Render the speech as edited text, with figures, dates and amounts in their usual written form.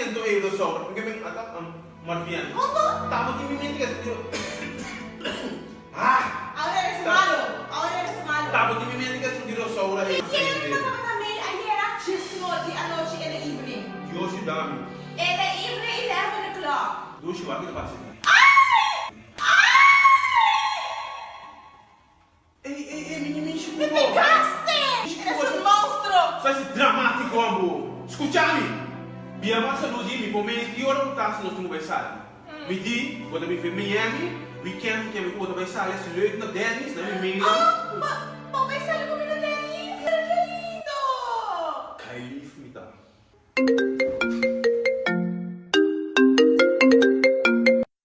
acento ei Rosaura. Mi ke men ata Marvian. Tabatin mi mente ke Ah! Ahora eres malo, ahora eres malo. Tabatin mi mente ke esun di Rosaura ei. Ken bo tabata mei ayera djesnochi di anochi in the evening? Dios yuda mi. In the evening 11 o'clock. Dushi wak ki ta pasa aki. Ay! Ay! Ey ey ey mi ni mishi ku Mi bo. pegaste! Eres un monstruo! Sa si dramatico abo. Scucha mi! Bia mas salud di mi por medio di ora ku ta si nos tin ku bai sali. Mi di, bo ta bive Miami, weekend ke mi ku bo ta bai sali asi leuk na Denny's, na mi mailan. Oh, ma.